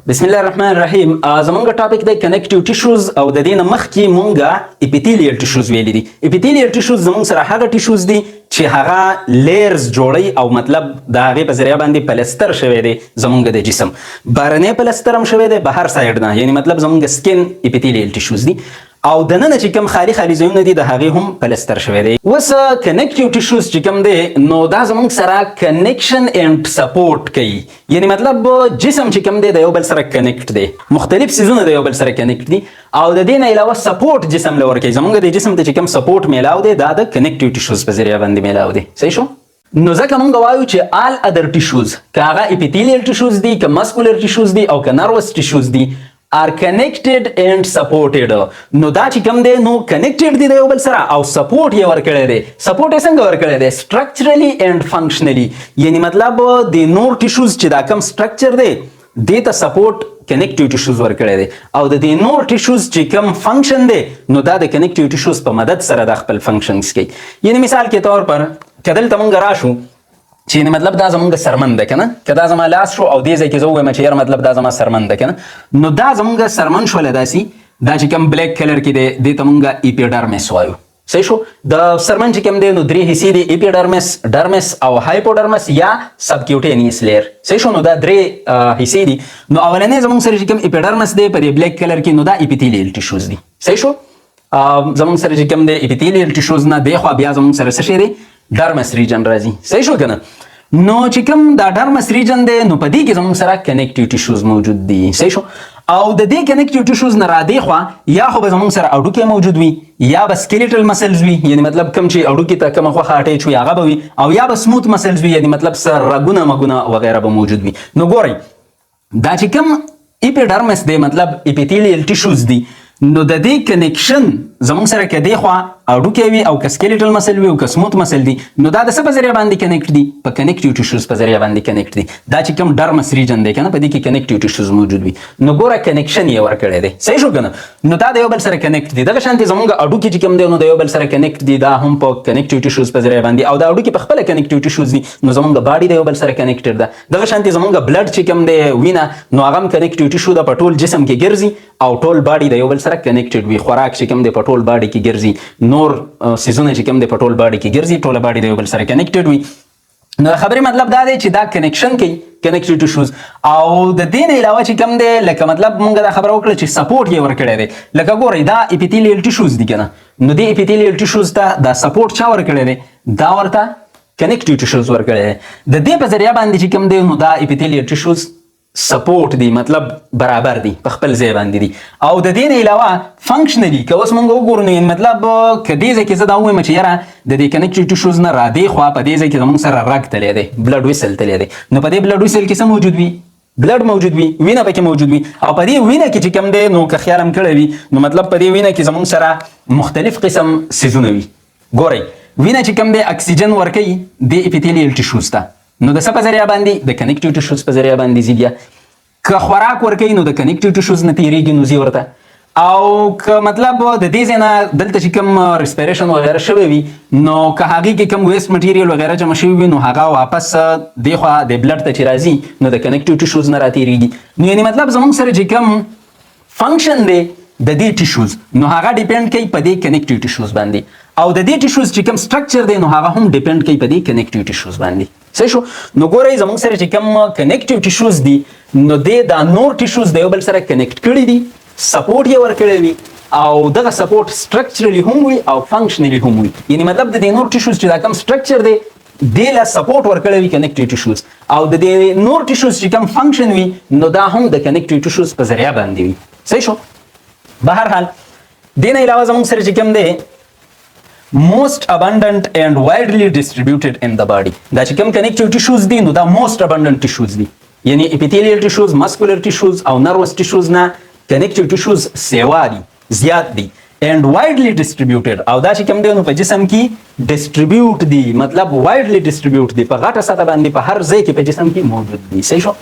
بسم الله الرحمن الرحیم. زمونږ topic دی connective tissues او د دې نه مخکې مونږه epithelial tissues ویلي دي. Epithelial tissues زمونږ سره هغه tissues دي چې هغه layers جوړي او مطلب د هغې په ذریعه باندې پلستر شوی دی. زمونږ د جسم بهرنی پلستر هم شوی دی، بهر side نه، یعنی مطلب زمونږ skin epithelial tissues دي او دننه چې کوم خالي خالي ځایونه دي، د هغې هم پلستر شوی دی. اوس connective tissues چې کوم دی، نو دا زمونږ سره connection and support کوي، یعنی مطلب جسم چې کوم دی، د یو بل سره connect دی، مختلف څیزونه د یو بل سره connect دي او د دې نه علاوه support جسم له ورکوي. زمونږ د جسم ته چې کوم support میلاو دی، دا د connective tissues په ذریعه باندې میلاو دی. صحیح شو؟ نو ځکه مونږ وایو چې all other tissues، که هغه epithelial tissues دي، که muscular tissues دي او که nervous tissues دي، are connected and supported. نو دا چې کوم دی، نو connected دي د یو بل سره او support یې ورکړی دی. Support یې څنګه ورکړی دی؟ Structurally and functionally، یعنی مطلب د نور tissues چې دا کوم structure دی، دې ته support connective tissues ورکړی دی او د دې نور tissues چې کوم function دی، نو دا د connective tissues په مدد سره د خپل functions کوي. یعنی مثال کې طور پر کدل ته مونږ راشو چې یعنی مطلب دا زمونږ څرمن ده کنه، که دا زما لاس شو او دې ځای کې زه ووایم چې یاره مطلب دا زما څرمن ده کنه، نو دا زمونږ څرمن شوله. داسې دا چې کوم black color کې دی، دې ته مونږ epidermis وایو. صحیح شو؟ د څرمن چې کوم دی، نو درې حصې دي: epidermis، dermis او hypodermis یا subcutaneous layer. صحیح شو؟ نو دا درې حصې دي. نو اولنې زمونږ سره چې کوم epidermis دی په دې black color کې، نو دا epithelial tissues دي. صحیح شو؟ زمونږ سره چې کوم دی، epithelial tissues نه دی خو بیا زمونږ سره څه شی دی؟ Dermis region راځي. صحیح شو کنه؟ نو چې کوم دا dermis region دی، نو په دې کې زمونږ سره connective tissues موجود دي. صحیح شو؟ او د دې connective tissues نه را دی خو یا خو به زمونږ سره هډوکی موجود وي یا به skeletal muscles وي، یعنی مطلب کوم چې هډوکي ته کومه غوښه attach وي، هغه به وي، او یا به smooth muscles وي، یعنی مطلب سر رګونه مګونه وغیرہ به موجود وي. نو ګورئ، دا چې کوم epidermis دی، مطلب epithelial tissues دي، نو د دې connection زموږ سره که دی خوا هډوکی وي او که skeletal muscle وي او که smooth muscle دي، نو دا د څه په ذریعه باندې connect دي؟ په connective tissues په ذریعه باندې connect دي. دا چې کوم dermis region دی کنه، په دې کې connective tissues موجود وي. نو ګوره، connection یې ورکړی دی. صحیح شو کنه؟ نو دا د یو بل سره connect دي. دغه شانتې زموږ هډوکي چې کوم دی، نو د یو بل سره connect دي، دا هم په connective tissues په ذریعه باندې، او دا هډوکي په خپله connective tissues دي. نو زموږ body د یو بل سره connected ده. دغه شانتې زموږ blood چې کوم دی، وینه، نو هغه هم connective tissue ده، په ټول جسم کې ګرځي او ټول body د یو بل سره connected وي. خوراک چې کوم دی، په ټول body کې ګرځي، نور څیزونه چې کوم دی، په ټول body کې ګرځي، ټول body د یو بل سره connected وي. نو د خبرې مطلب دا دی چې دا connection کوي connective tissues. او د دې نه علاوه چې کوم دی، لکه مطلب مونږ دا خبره وکړه چې support یې ورکړی دی. لکه ګورئ، دا epithelial tissues دي کنه، نو دې epithelial tissues ته دا support چا ورکړی دی؟ دا ورته connective tissues ورکړی دی. د دې په ذریعه باندې چې کوم دی، نو دا epithelial tissues support دي، مطلب برابر دي، په خپل ځای باندې دي. او د دې نه علاوه functionally که اوس مونږ وګورو، نو یعنی مطلب که دې ځای کې زه دا ووایم چې یاره د دې connective tissues نه را دې خوا په دې ځای کې زموږ سره رګ تللی دی، blood vessel تللی دی، نو په دې blood vessel کې څه موجود وي؟ Blood موجود وي، وینه پکې موجود وي. او په دې وینه کې چې کوم دی، نو که خیال هم کړی وي، نو مطلب په دې وینه کې زموږ سره مختلف قسم څیزونه وي. ګورئ، وینه چې کوم دی، اکسیجن ورکوي د epithelial tissues ته، نو د څه په ذریعه باندې؟ د connective tissues په ذریعه باندې ځي. بیا که خوراک ورکوي، نو د connective tissues نه تیریږي، نو ځي ورته. او که مطلب د دې ځای نه دلته چې کوم respiration وغیره شوی وي، نو که هغې کې کوم waste material وغیره جمع شوی وي، نو هغه واپس دې خوا د blood ته چې راځي، نو د connective tissues نه راتیریږي. نو یعنی مطلب زموږ سره چې کوم function دی د دې tissues، نو هغه depend کوي په دې connective tissues باندې، او د دې tissues چې کوم structure دی، نو هغه هم depend کوي په دې connective tissues باندې. صحیح شو؟ نو ګورئ، زموږ سره چې کوم connective tissues دي، نو دې دا نور tissues د یو بل سره connect کړي دي، support یې ورکړی وي او دغه support structurally هم وي او functionally هم وي. یعنی مطلب د دې نور tissues چې دا کوم structure دی، دې له support ورکړی وي connective tissues، او د دې نور tissues چې کوم function وي، نو دا هم د connective tissues په ذریعه باندې وي. صحیح شو؟ بهرحال، دې نه علاوه زموږ سره چې کوم دی، most abundant and widely distributed in the body. دا چې کوم connective tissues دي، نو دا most abundant tissues دي، یعنی epithelial tissues، muscular tissues او nervous tissues نه connective tissues سیوا دي، زیات دي and widely distributed. او دا چې کوم دی، نو په جسم کې distribute دي، مطلب widely distribute دي، په غټه سطح باندې په هر ځای کې په جسم کې موجود دي. صحیح شو؟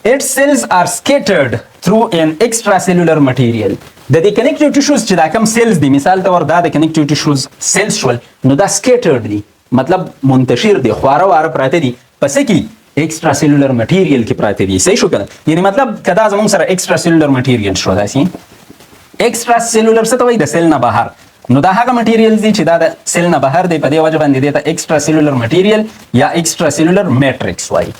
Its cells are scattered through an extracellular material. د دې connective tissues چې دا کوم cells دي، مثال طور دا د connective tissues cells شول، نو دا scattered دي، مطلب منتشر دي، خواره واره پراته دي. پس کې ایکسترا سیلولر مټیریل کې پراته دي. صحیح شو کنه؟ یعنی مطلب که دا زموږ سره ایکسترا سیلولر مټیریل شو، داسې ایکسترا سیلولر څه ته وایي؟ د سیل نه بهر. نو دا هغه مټیریل دي چې دا د سیل نه بهر دی، په دې وجه باندې دې ته ایکسترا سیلولر مټیریل یا ایکسترا سیلولر میټریکس وایي.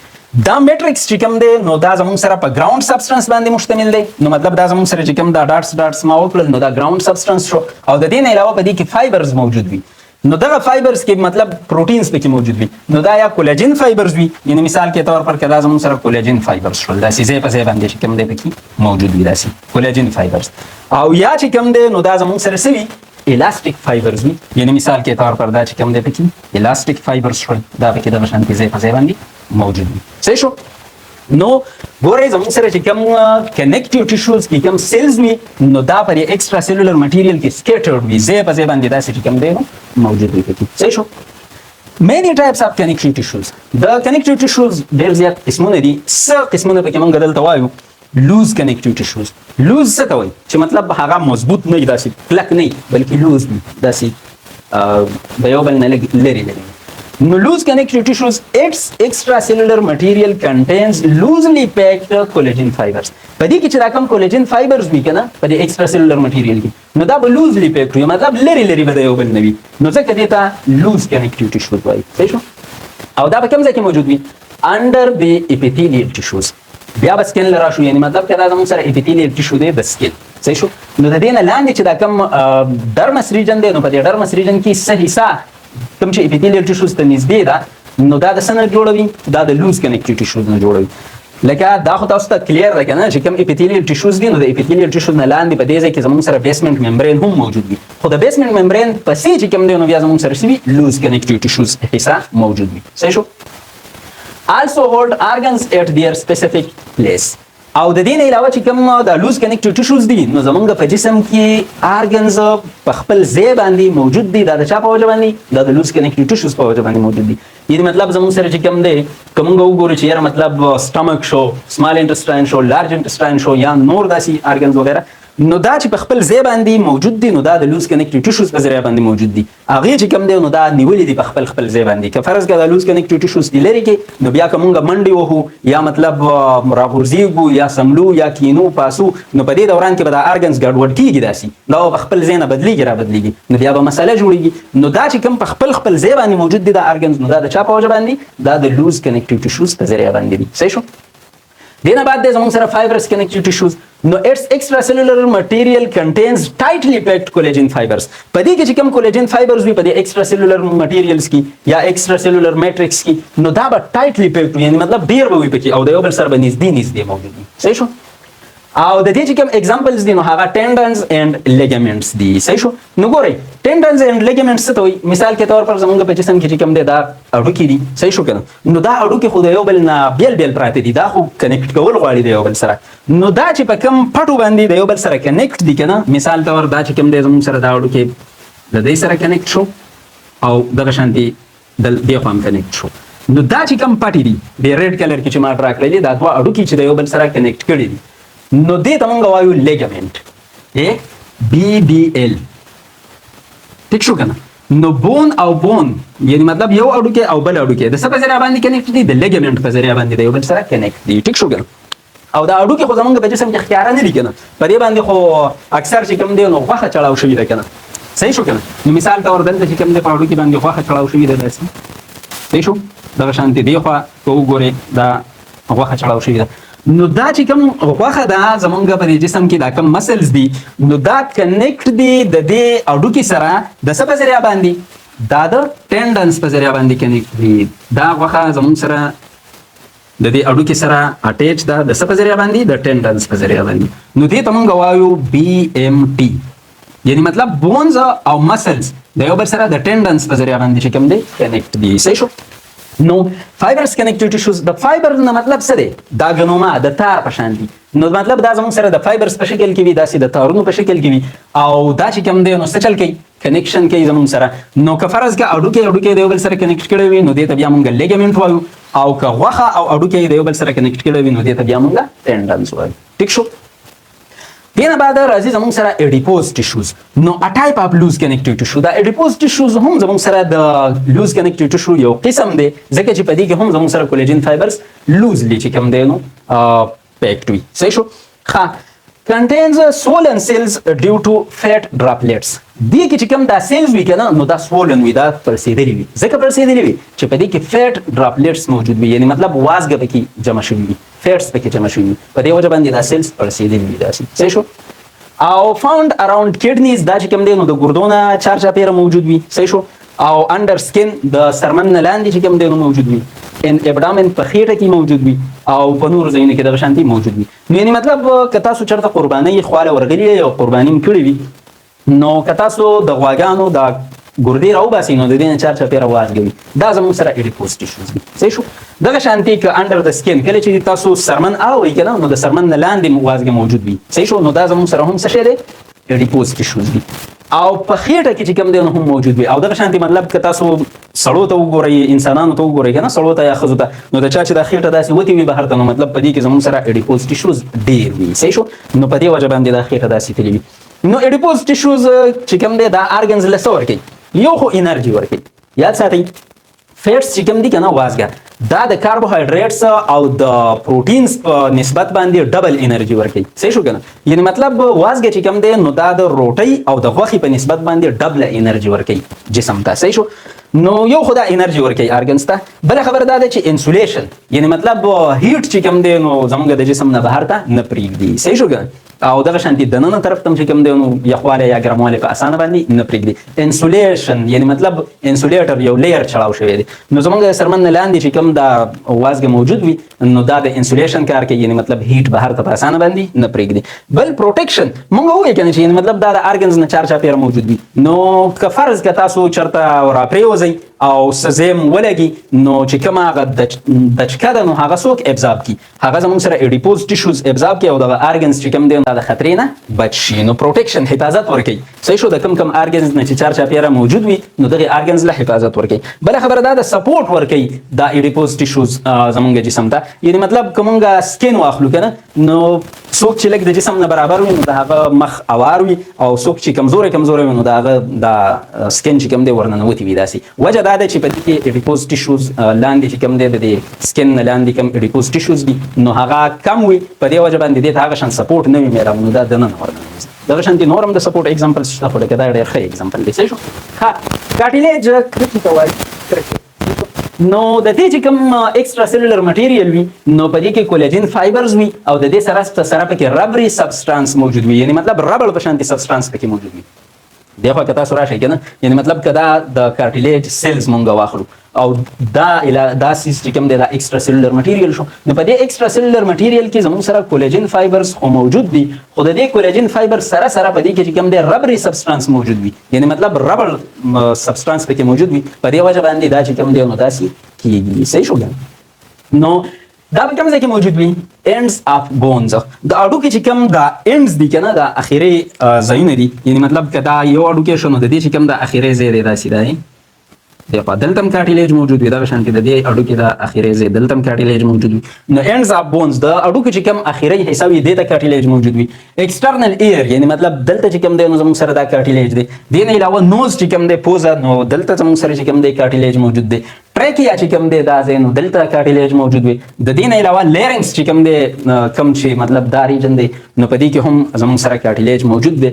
دا میټریکس چې کوم دی نو دا زموږ سره په ګراوند سبسټنس باندې مشتمل دی. نو مطلب دا زموږ سره چې کوم دا dots dots ما وکړل، نو دا ګراوند سبسټنس شو، او د دې نه علاوه په دې کې fibers موجود وي. نو دغه fibers کې مطلب پروټینز پکې موجود وي. نو دا یا کولاجین fibers وي، یعنی مثال کې طور پر که دا زموږ سره کولاجین fibers شول، داسې ځای په ځای باندې چې کوم دی پکې موجود وي، داسې کولاجین fibers، او یا چې کوم دی نو دا زموږ سره څه وي؟ elastic fibers وي. یعنی مثال کې طور پر دا چې کوم دی پکې elastic fibers شول، دا پکې دغه شانتې ځای په ځای باندې موجود وي. صحیح شو؟ نو ګورئ، زموږ سره چې کوم connective tissues کې کوم cells وي، نو دا پر extra cellular material کې scattered وي، ځای په ځای باندې داسې چې کوم دی نو موجود وي پکې. صحیح شو؟ Many types of connective tissues. د connective tissues ډېر زیات قسمونه دي. څه قسمونه پکې موږ دلته وایو؟ Loose connective tissues. Loose څه ته وایي؟ چې مطلب هغه مضبوط نه وي، داسې کلک نه وي، بلکې loose وي، داسې د یو بل نه لږ لرې لرې. نو loose connective tissues, its extracellular material contains loosely packed collagen fibers. په دې کې چې دا کوم collagen fibers وي کنه، په دې extracellular material کې، نو دا به loosely packed وي، مطلب لرې لرې به د یو بل نه وي، نو ځکه دې ته loose connective tissues وایي. صحیح شو؟ او دا په کوم ځای کې موجود وي؟ Under the epithelial tissues. بیا به skin له راشو، یعنی مطلب که دا زموږ سره epithelial tissue دی د skin. صحیح شو؟ نو د دې نه لاندې چې دا کوم dermis region دی، نو په دې dermis region کې څه حصه کوم چې epithelial tissues ته نږدې ده، نو دا د څه نه جوړوي؟ دا د loose connective tissues نه جوړوي. لکه دا خو تاسو ته clear ده کنه چې کوم epithelial tissues دي، نو د epithelial tissues نه لاندې په دې ځای کې زموږ سره basement membrane هم موجود وي، خو د basement membrane پسې چې کوم دی نو بیا زموږ سره څه وي؟ Loose connective tissues حصه موجود وي. صحیح شو؟ Also hold organs at their specific place. او د دې نه علاوه چې کوم د loose connective tissues دي، نو زمونږ په جسم کې organs په خپل ځای باندې موجود دي. دا د چا په وجه باندې؟ دا د loose connective tissues په وجه باندې موجود دي. یعنی مطلب زمونږ سره چې کوم دی، که مونږ وګورو چې یاره مطلب stomach شو، small intestine شو، large intestine شو، یا نور داسې organs وغیرہ، نو دا چې په خپل ځای باندې موجود دي، نو دا د loose connective tissues په ذریعه باندې موجود دي. هغه چې کوم دی نو دا نیولې دي په خپل خپل ځای باندې. که فرض کړه دا loose connective tissues دي لري کې، نو بیا که مونږ منډې وهو یا مطلب راغورځېږو یا سملو یا کینو پاسو، نو په دې دوران کې به دا organs ګډوډ کیږي، داسې دا په خپل ځای نه بدلیږي را بدلیږي، نو بیا به مسله جوړیږي. نو دا چې کوم په خپل خپل ځای باندې موجود دي دا organs، نو دا د چا په وجه باندې؟ دا د loose connective tissues په ذریعه باندې دي. صحیح شو؟ دینه بعد د زموږ سره fibrous connective tissues. نو its extracellular material contains tightly packed collagen fibers. په دې کې چې کوم collagen fibers وي په دې extracellular materials کې یا extracellular matrix کې، نو دا به tightly packed وي، یعنی مطلب ډیر به وي پکې او د یو بل سره به نږدې نږدې موجود وي. صحیح شو؟ او د دې چې کوم examples دي، نو هغه tendons and ligaments دي. صحیح شو؟ نو ګورئ، tendons and ligaments څه ته وایي؟ مثال کې طور پر زمونږ په جسم کې چې کوم دی دا هډوکي دي. صحیح شو کنه؟ نو دا هډوکي خو د یو بل نه بیل بیل پراته دي، دا خو connect کول غواړي د یو بل سره. نو دا چې په کوم پټو باندې د یو بل سره connect دي کنه، مثال طور دا چې کوم دی زمونږ سره دا هډوکي د دې سره connect شو او دغه شانتي د دې خوا هم connect شو، نو دا چې کوم پټي دي د red color کې چې ما draw کړی دي، دا دوه هډوکي چې د یو بل سره connect کړي دي، نو دې ته مونږ وایو ligament، A B B L. ټیک شو کنه؟ نو bone او bone، یعنی مطلب یو هډوکی او بل هډوکی د څه په ذریعه باندې connect دي؟ د ligament په ذریعه باندې د یو بل سره connect دي. ټیک شو کنه؟ او دا هډوکي خو زمونږ په جسم کې ښکاره نه دي کنه، په دې باندې خو اکثر چې کوم دی نو غوښه چړاو شوې ده کنه. صحیح شو کنه؟ نو مثال طور دلته چې کوم دی په هډوکي باندې غوښه چړاو شوې ده داسې. صحیح شو؟ دغه شانتې دی خوا که وګورې دا غوښه چړاو شوې ده. نو دا چې کوم غوښه ده زمونږ په دې جسم کې، دا کوم muscles دي، نو دا connect دي د دې هډوکي سره د څه په ذریعه باندې؟ دا د tendons په ذریعه باندې connect دي. دا غوښه زمونږ سره د دې هډوکي سره attach ده د څه په ذریعه باندې؟ د tendons په ذریعه باندې. نو دې ته مونږ وایو BMT، یعنی مطلب bones او muscles د یو بل سره د tendons په ذریعه باندې چې کوم دی connect دي. صحیح شو؟ نو fibrous connective tissues، د fiber نه مطلب څه دی؟ دا ګنوما د تار په شان دي. نو مطلب دا زموږ سره د fibers په شکل کې وي، داسې د تارونو په شکل کې وي، او دا چې کوم دی نو څه چل کوي؟ Connection کوي زموږ سره. نو که فرض که هډوکی هډوکی د یو بل سره connect کړی وي، نو دې ته بیا مونږ ligament وایو، او که غوښه او هډوکی د یو بل سره connect کړی وي، نو دې ته بیا مونږ tendons وایو. ټیک شو؟ دې نه بعد راځي زموږ سره adipose tissues. نو a type of loose connective tissue. دا adipose tissues هم زموږ سره د loose connective tissue یو قسم دی، ځکه چې په دې کې هم زموږ سره collagen fibers loosely چې کوم دی نو packed وي. صحیح شو؟ ښه، contains swollen cells due to fat droplets. دې کې چې کوم دا cells وي کنه، نو دا swollen وي، دا پړسېدلي وي. ځکه پړسېدلي وي چې په دې کې fat droplets موجود وي، یعنی مطلب وازګه پکې جمع شوي وي، fats پکې جمع شوي وي، په دې وجه باندې دا cells پړسېدلي وي داسې. صحیح شو؟ او found around kidneys، دا چې کوم دی نو د ګردو نه چار چاپېره موجود وي. صحیح شو؟ او under skin، د څرمن نه لاندې چې کوم دی نو موجود وي، in abdomen، په خېټه کې موجود وي، او په نورو ځایونو کې دغه شانتي موجود وي. نو یعنی مطلب که تاسو چېرته قربانۍ خواله ورغلي یئ او قرباني مو کړې وي، نو که تاسو د غواګانو د ګردې راوباسئ، نو د دې نه چار چاپېره وازګه وي، دا زموږ سره adipose tissues دي. صحیح شو؟ دغه شانتي که under the skin، کله چې تاسو څرمن اړوئ که نه، نو د څرمن نه لاندې وازګه موجود وي. صحیح شو؟ نو دا زموږ سره هم څه شی دی؟ adipose tissues دي. او په خېټه کې چې کوم دی نو هم موجود وي. او دغه شانتي مطلب که تاسو سړو ته وګورئ، انسانانو ته وګورئ که نه، سړو ته یا ښځو ته، نو د چا چې د خېټه داسې وتې وي بهر ته، نو مطلب په دې کې زموږ سره adipose tissues ډېر وي. صحیح شو؟ نو په دې وجه باندې دا خېټه داسې تللې وي. نو adipose tissues چې کوم دی، دا organs له څه ورکوي؟ یو خو انرژي ورکوي. یاد ساتئ، fats چې کوم دي که نه، وازګه، دا د کاربوهایډریټس او د proteins په نسبت باندې double انرژي ورکوي. صحیح شو کنه؟ یعنی مطلب وازګه چې کوم دی نو دا د روټۍ او د غوښې په نسبت باندې double انرژي ورکوي جسم ته. صحیح شو؟ نو یو خو دا انرژي ورکوي organs ته. بل خبره دا ده چې insulation، یعنی مطلب heat چې کوم دی نو زمونږ د جسم نه بهر ته نه پرېږدي. صحیح شو کنه؟ او دغه شانتي دننه طرف ته چې کوم دی نو یخوالی یا ګرموالی په اسانه باندې نه پرېږدي. insulation یعنی مطلب insulator، یو layer چړاو شوی دی. نو زمونږ د څرمن نه لاندې چې کوم دا وازګه موجود وي، نو دا د insulation کار کوي، یعنی مطلب heat بهر ته په اسانه باندې نه پرېږدي. بل protection، مونږ وویل کنه چې یعنی مطلب دا د organs نه چار چاپېره موجود وي. نو که فرض که تاسو چرته راپرېوځئ او څه ځای مو ولګي، نو چې کومه هغه دچکه ده، نو هغه څوک absorb کړي؟ هغه زموږ سره adipose tissues absorb کړي او دغه organs چې کوم دی د خطرې نه بچ شي. نو protection، حفاظت ورکوي. صحیح شو؟ د کوم کوم organs نه چې چار چاپېره موجود وي، نو دغه organs له حفاظت ورکوي. بله خبره دا ده، support ورکوي دا adipose tissues زمونږ جسم ته. یعنی مطلب که مونږ skin واخلو که نه، نو څوک چې لږ د جسم نه برابر وي، نو د هغه مخ اوار وي، او څوک چې کمزوری کمزوری وي، نو د هغه د skin چې کوم دی ورننوتی وي داسې. وجه دا ده چې په دې کې adipose tissues لاندې چې کوم دی، د دې skin نه لاندې کوم adipose tissues دي، نو هغه کم وي. په دې وجه باندې دې ته هغه شان support نه وي میلاو، نو دا دننه ورننوځي. دغه شان دي نور هم د support example شته، خو لکه دا ډېر ښه example دی. صحیح شو؟ ښه، cartilage کرکې ته وایي، کرکې. نو د دې چې کوم extracellular material وي، نو په دې کې collagen fibers وي او د دې سره سره پکې rubbery substance موجود وي، یعنی مطلب ربړ په شانتي substance پکې موجود وي. دغه که تاسو راشئ کنه، یعنی مطلب که دا د cartilage cells مونږ واخلو او دا اله دا څیز چې کوم دی، دا extracellular material شو. نو په دې extracellular material کې زموږ سره collagen fibers خو موجود دي، خو د دې collagen fiber سره سره په دې کې چې کوم دی rubbery substance موجود وي، یعنی مطلب rubber substance پکې موجود وي. په دې وجه باندې دا چې کوم دی نو داسې کیږي. صحیح شو؟ نو دا په کوم ځای کې موجود وي؟ ends of bones، د هډوکي چې کوم دا ends دي کنه، دا اخیری ځایونه دي. یعنی مطلب که دا یو هډوکی شو، نو د دې چې کوم دا اخیری ځای دی، داسې دی. دغه دلته هم cartilage موجود وي. دغه شان کې د دې هډوکي د اخیری ځای، دلته هم cartilage موجود وي. نو ends of bones، د هډوکي چې کوم اخیری حصه وي، دې ته cartilage موجود وي. external ear، یعنی مطلب دلته چې کوم دی نو زموږ سره دا cartilage دی. دې نه علاوه nose چې کوم دی، پوزه، نو دلته زموږ سره چې کوم دی cartilage موجود دی. trachea چې کوم دی، دا ځای، نو دلته cartilage موجود وي. د دې نه علاوه larynx چې کوم دی، کوم چې مطلب دا region دی، نو په دې کې هم زموږ سره cartilage موجود دی.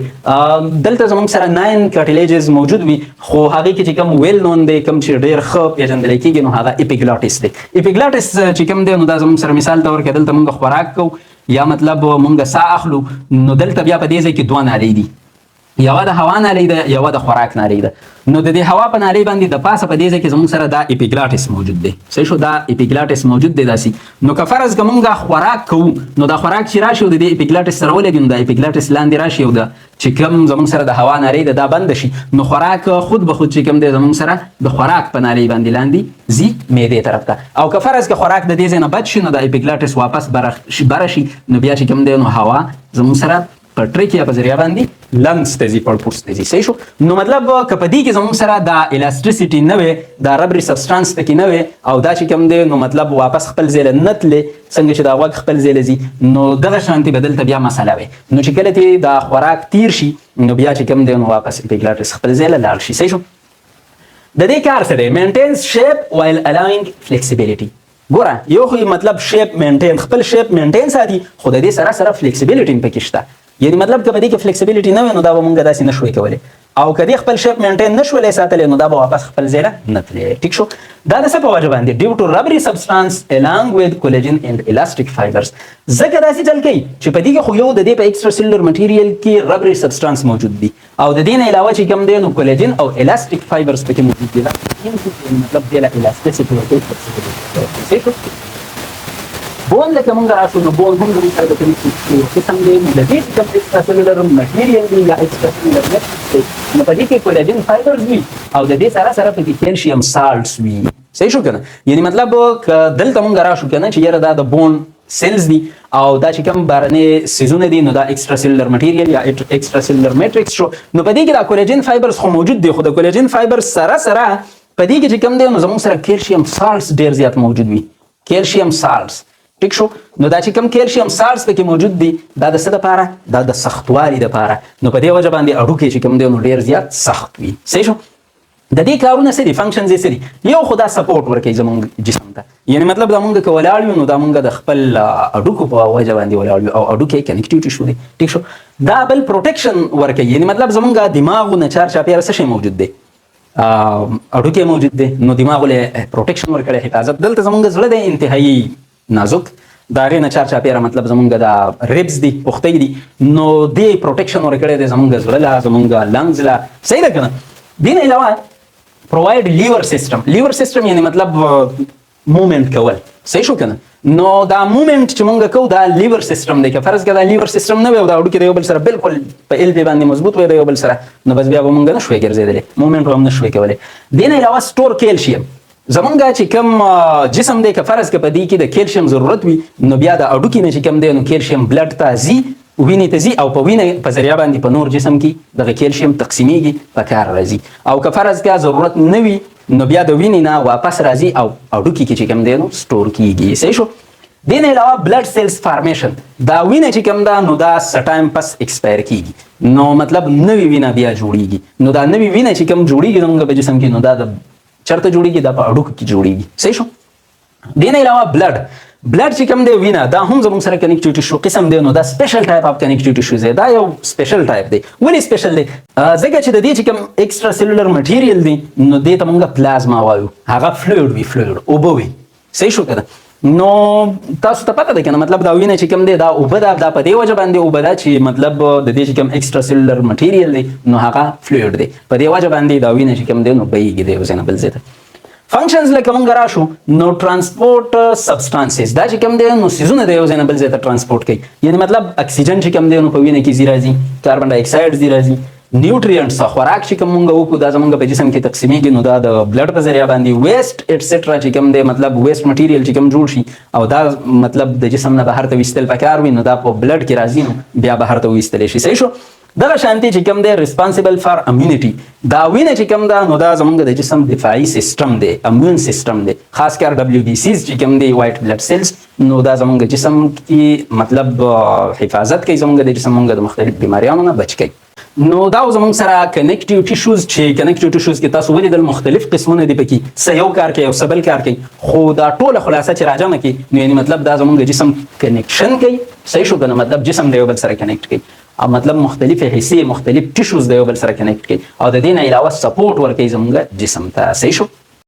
دلته زموږ سره 9 cartilages موجود وي، خو هغه کې چې کوم well known دی، کوم چې ډیر ښه پیژندل کېږي، نو هغه epiglottis دی. epiglottis چې کوم دی، نو دا زموږ سره مثال تور کې دلته موږ خوراک کوو یا مطلب موږ ساه اخلو، نو دلته بیا په دې ځای کې دوه نالۍ دي، یوه د هوا نالۍ ده، یوه د خوراک نالۍ ده. نو د دې هوا په نالۍ باندې د پاسه په دې ځای کې زموږ سره دا epiglottis موجود دی. صحیح شو؟ دا epiglottis موجود دی داسې. نو که فرض که موږ خوراک کوو، نو دا خوراک چې راشي او د دې epiglottis سره ولګي، نو دا epiglottis لاندې راشي او د چې کوم زموږ سره د هوا نالۍ ده، دا بند شي، نو خوراک خود به خود چې کوم دی زموږ سره د خوراک په نالۍ باندې لاندې ځي معدې طرف ته. او که فرض که خوراک د دې ځای نه بچ شي، نو د epiglottis واپس بره شي، نو بیا چې کوم دی نو هوا زموږ سره په په trachea په ذریعه باندې lungs ته ځي، پړپوس ته ځي. صحیح شو؟ نو مطلب که په دې کې زموږ سره دا elasticity نه وي، دا rubbery substance پکې نه وي، او دا چې کوم دی نو مطلب واپس خپل ځای له نه تللی، څنګه چې دا غوږ خپل ځای له ځي، نو دغه شانتې به دلته بیا مسله وي. نو چې کله ترې دا خوراک تیر شي، نو بیا چې کوم دی نو واپس epiglottis خپل ځای له لاړ شي. صحیح شو؟ د دې کار څه دی؟ Maintains shape while allowing flexibility. ګوره، یو خو مطلب shape maintain، خپل shape maintain ساتي، خو د دې سره سره flexibility هم پکې شته. یعنی مطلب که په دې کې flexibility نه وي، نو دا به مونږ داسې نه شوی کولی، او که دې خپل shape maintain نه شولی ساتلی، نو دا به واپس خپل ځای له نه تللی. ټیک شو؟ دا د څه په وجه باندې؟ Due to rubbery substance along with collagen and elastic fibers. ځکه داسې چل کوي چې په دې کې خو یو د دې په extracellular material کې rubbery substance موجود دي، او د دې نه علاوه چې کوم دی نو کولاجین او elastic fibers پکې موجود دي. مطلب دې له elasticity ورکوي، flexibility. صحیح شو؟ Bone لکه مونږ راشو، نو bone هم زموږ سره د connective tissue قسم دی. نو د دې چې کوم extracellular material دی یا extracellular matrix دی، نو په دې کې collagen fibers وي او د دې سره سره پکې calcium salts وي. صحیح شو کنه؟ یعنی مطلب که دلته مونږ راشو کنه چې یاره دا د bone cells دي، او دا چې کوم بهرني څیزونه دي، نو دا extracellular material یا extracellular matrix شو. نو په دې کې دا collagen fibers خو موجود دي، خو د collagen fibers سره سره په دې کې چې کوم دی نو زموږ سره calcium salts ډیر زیات موجود وي، calcium salts. ټیک شو؟ نو دا چې کوم calcium salts پکې موجود دي، دا د څه دپاره؟ دا د سختوالي دپاره. نو په دې وجه باندې هډوکی چې کوم دی نو ډیر زیات سخت وي. صحیح شو؟ د دې کارونه څه دي؟ Functions یې څه دي؟ یو خو دا support ورکوي زمونږ جسم ته. یعنی مطلب دا مونږ که ولاړ یو، نو دا مونږ د خپل هډوکو په وجه باندې ولاړ یو، او هډوکی connective tissue دی. ټیک شو؟ دا بل protection ورکوي. یعنی مطلب زمونږ دماغو نه چار چاپېره څه شی موجود دی؟ هډوکی موجود دی. نو دماغ له protection ورکړي، حفاظت. دلته زمونږ زړه دی، انتهایی نازک، د هغې نه چار چاپېره مطلب زمونږ دا ribs دي، پښتۍ دي، نو دې protection ورکړی دی زمونږ زړه له، زمونږ lungs له. صحیح ده که نه؟ دې نه علاوه provide lever system. Lever system یعنی مطلب movement کول. صحیح شو کنه؟ نو دا movement چې مونږ کو، دا lever system دی. که فرض کړه دا lever system نه وي او دا هډوکي د یو بل سره بالکل په ایل باندې مضبوط وي د یو بل سره، نو بس بیا به مونږ نه شوې ګرځېدلی، movement به هم نه شوې کولی. دې نه علاوه store calcium. زمونږ چې کوم جسم دی، که فرض که په دې کې د کیلشیم ضرورت وي، نو بیا د هډوکي نه چې کوم دی نو calcium blood ته ځي، وینې ته ځي، او په وینه په ذریعه باندې په نور جسم کې دغه کیلشیم تقسیمیږي، په کار راځي. او که فرض که ضرورت نه وي، نو بیا د وینې نه واپس راځي او هډوکي کې چې کوم دی نو store کیږي. صحیح شو؟ دې نه علاوه blood cells formation. دا وینه چې کوم ده نو دا څه time پس expire کیږي، نو مطلب نوې وینه بیا جوړیږي. نو دا نوې وینه چې کوم جوړیږي زمونږ په جسم کې، نو دا د چرته جوړیږي؟ دا په هډوکو کې جوړیږي. صحیح شو؟ دې نه علاوه blood چې کوم دی، وینه، دا هم زموږ سره connective tissue قسم دی. نو دا special type of connective tissue دی، دا یو special type دی. ولې special دی؟ ځکه چې د دې چې کوم extracellular material دی، نو دې ته مونږ پلازما وایو. هغه fluid وي، fluid، اوبه وي. صحیح شو کنه؟ نو تاسو ته پته ده کنه، مطلب دا وینه چې کوم دی دا اوبه ده. دا په دې وجه باندې اوبه ده چې مطلب د دې چې کوم extracellular material دی نو هغه fluid دی. په دې وجه باندې دا وینه چې کوم دی نو بهیږي دی یو ځای نه بل ځای ته. Functions لکه مونږ راشو، نو transport substances. دا چې کوم دی نو څیزونه د یو ځای نه بل ځای ته transport کوي. یعنی مطلب اکسیجن چې کوم دی نو په وینه کې ځي راځي، کاربن ډای اکساید ځي راځي، nutrients، خوراک چې کوم مونږ وکړو، دا زمونږ په جسم کې تقسیمیږي، نو دا د blood په ذریعه باندې. Waste etcetera چې کوم دی، مطلب waste material چې کوم جوړ شي او دا مطلب د جسم نه بهر ته ویستل پکار وي، نو دا په blood کې راځي، نو بیا بهر ته ویستل شي. صحیح شو؟ دغه شانتي چې کوم دی responsible for immunity. دا وینه چې کوم ده نو دا زمونږ د جسم دفاعي سیستم دی، immune system دی، خاص کر WBCs چې کوم دی، white blood cells. نو دا زمونږ جسم کې مطلب حفاظت کوي زمونږ د جسم، مونږ د مختلف بیماریانو نه بچ کوي. نو دا زمونږ سره connective tissues، چې connective tissues کې تاسو ولیدل مختلف قسمونه دي پکې، څه یو کار کوي او څه بل کار کوي، خو دا ټوله خلاصه چې راجمع کی، نو یعنی مطلب دا زمونږ جسم connection کوي. صحیح شو کنه؟ مطلب جسم د یو بل سره connect کوي، او مطلب مختلف حصے، مختلف tissues د یو بل سره connect کوي، او د دې نه علاوه support ورکوي زمونږ جسم ته. صحیح شو؟